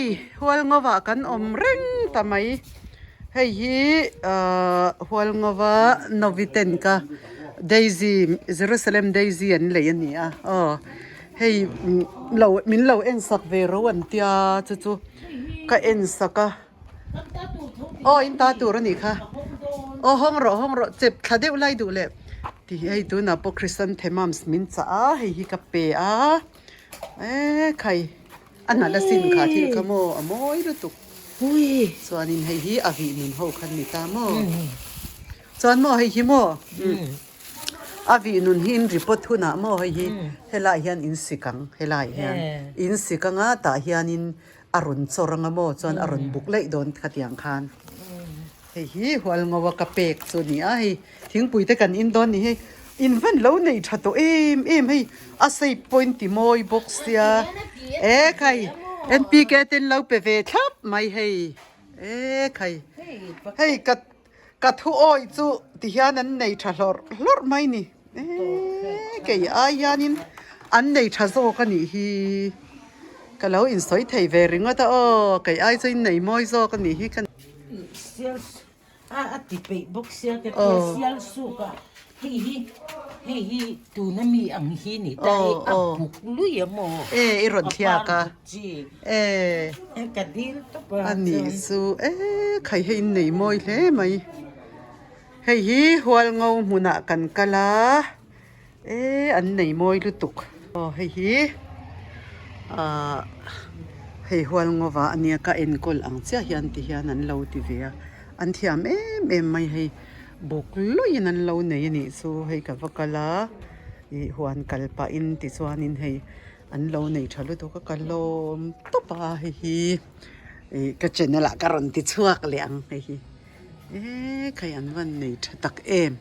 Hei Hualngova kan awm reng ta mai. Hei hi ahh Hualngova Noviten ka Daisy Jerusalem Daisy an lei a ni a aw hei lo min lo en sak ve ro an tia chu chu ka en sak a aw in ta tur a nih kha aw hawng rawh hawng rawh chep thla deuh lai duh leh ti hei tunah pawh Chrysanthemums min chah a hei hi ka pe a eee khai. A nalh asin kha thil kha maw a mawi lutuk chuanin hei hi a vih nun ho kha ni ta maw chuan maw hei hi maw a vih nun hi in report hunah maw hei hi helai hian in sik ang helai hian in sik anga tah hianin a rawn chawr anga maw chuan a rawn buk laih dawn khatiang khan hei hi hualngo a ka pek chu a ni a hei thingpui te kan in dawn ni hei in van lo nei tha tawh em em hei a shape pawh in ti mawi bawk sia e khai N P K te an lo pe ve thlap mai hei e khai hei ka ka thu awi chu ti hian an nei tha hlawrh hlawrh mai ni e kei ai hianin an nei tha zawk a nih hi ka lo insawi thei ve ringawt a aw kei ai chu in nei mawi zawk a nih hi ka. A a ti peih bawk sia ka tia sial suk a hei hi hei hi tuna mi ang hi ni ta hei a buk lui a maw e i rawn thliak a chi e e ka dil tawp a a ni chu e khai hei in nei mawi hle mai hei hi hualngo hmunah kan kal a e an nei mawi lutuk aw hei hi ah hei hualngova ania ka enkawl ang chiah hian ti hian an lo ti ve a an thiam em em mai hei buk luiin an lo nei a nih chu hei ka va kal a ih huan kal pahin tichuanin hei an lo nei tha lutuk a ka lawm tawp a hei hi ih ka channel ah ka rawn ti chhuak leh ang hei hi e khai an van nei tha tak em.